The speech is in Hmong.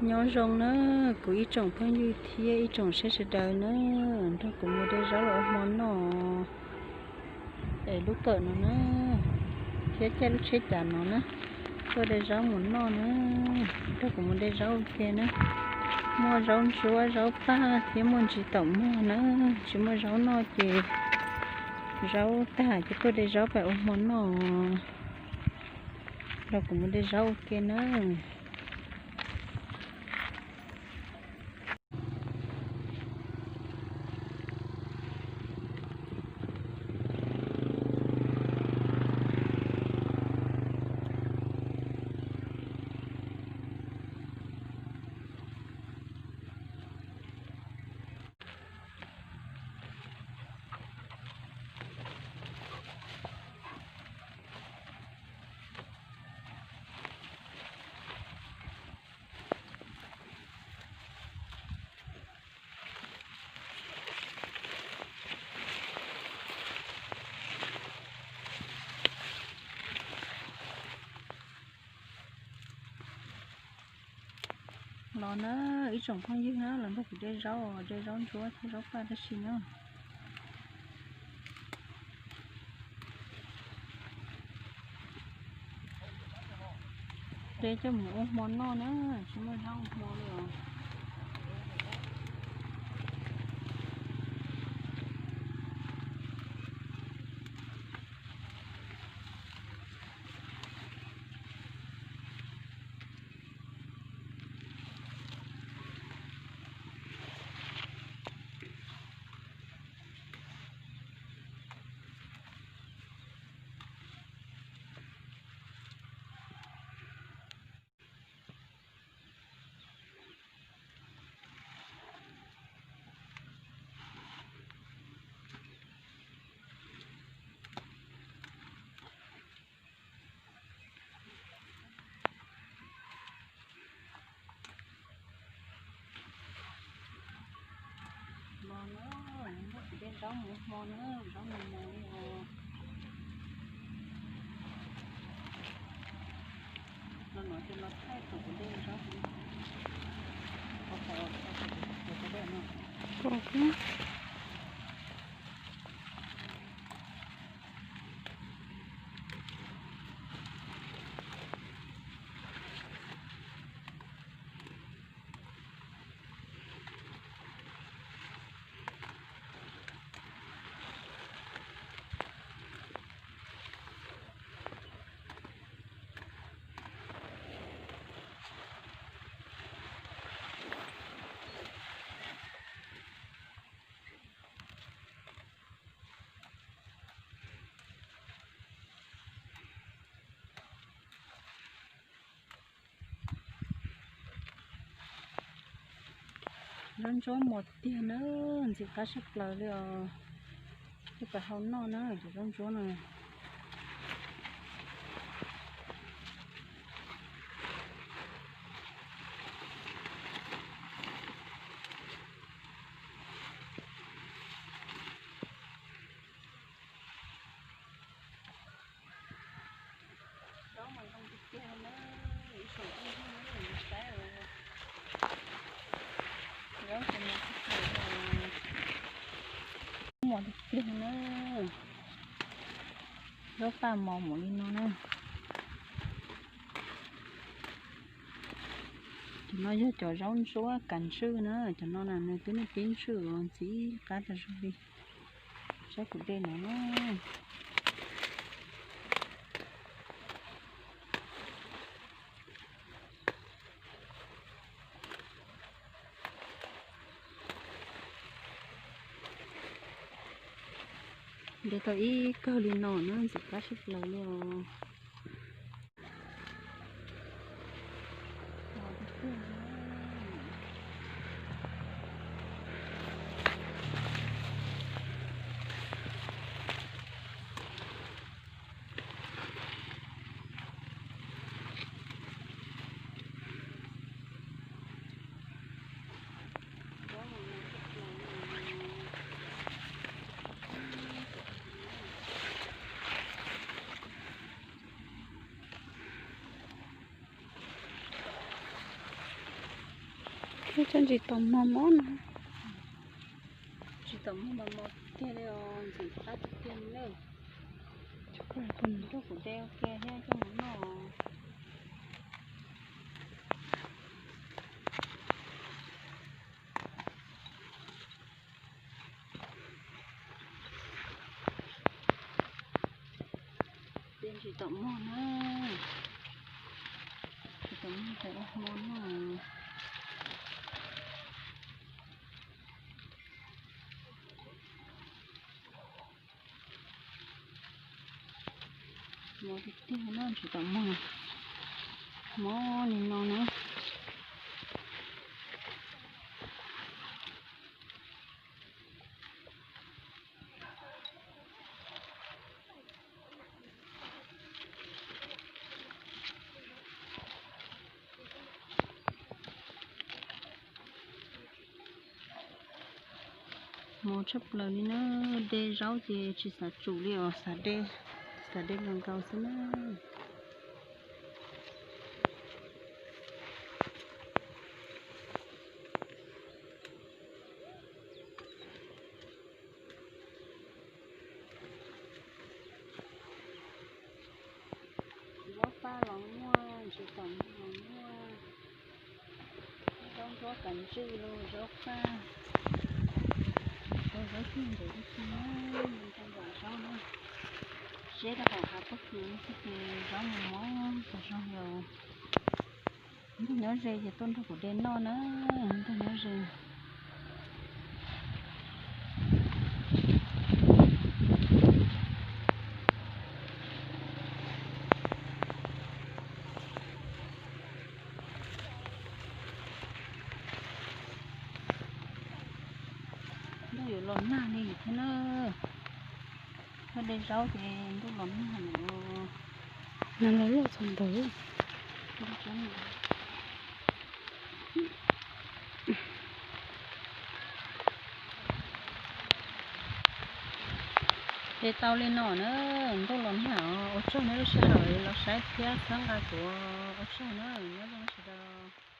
Nyob zoo na, kuv ib tsoom phooj ywg thiab ib tsoom saib sawv daws na, nrog kuv mus de zaub los ua hmo noj es lub kawm no na, thiab caij lub tsheb cav no na, tuaj de zaub mus noj na, nrog kuv mus de zaub ua ke na. Muaj zaub ntsuab, zaub paj thiab muaj ntsis taum muag na, tsis muaj zaub noj ces zaub tag ces tuaj de zaub pab ua hmo noj. Nrog kuv mus de zaub ua ke na. Los na, ib tsoom phooj ywg na, los nrog kuv de zaub, de zaub ntsuab thiab zaub paj tab sis na. De coj mus ua hmo noj na, tsis muaj zaub ua hmo li os. Los na, nrog kuv de zaub mus hmo na, zaub mus mus li os. Los no ces los thaij kuv de zaub. Zaub ntsuab mos tiag na, ntxim qab sab plaws li os. Coj pab hau noj na, cov zaub ntsuab no. Zaub mas zoo tiag tiag na, ib tsoom phooj ywg na, saib, zaub ces mos tiag tiag, mos tiag tiag na, zaub paj mos mus li no na. Cov no yog cov zaub ntsuab kav ntswj na, cov no na nws twb muaj peb ntswj ntxim qab tas zog li. Saib kuv de no na. De tau ib kawg li no na, ntxim qab sab plaws li os. Ib co ntsis taum mos mos na. Ntsis taum mos mos tiag li os, ntxim qab tiag tiag li na. Nrog kuv de ua ke thiab coj mus noj. Tej ntsis taum mos na, ntsis taum mos ces ua hmo noj. Mos tiag tiag no, ntsis taum mos, mos li no na. Mos tshaj plaws li na, de zaub ces tsis xav tsum li os, xav de, xav de nkaus nkaus xwb na. Zaub faj los muaj, ntsis taum mos los muaj, zaub nruab kav ntswj los zaub faj, zaub tsuag ntawd tib si na, ntau zaub na. Seb rau hauv hav pob kws xwb ces zaub mos mos tas zog li. Ntuj nyob ze ces tuaj nrog kuv de noj na, ntuj nyob ze. Ntuj yuav los nag li thiab na. Koj de zaub ces ntuj los nag lawm. Nag los loj txog ntawd. De tau li no na, ntuj los nag os. Ua tsaug nej lub sij hawm los saib thiab txhawb nqa kuv, ua tsaug na, nyob zoo sawv daws.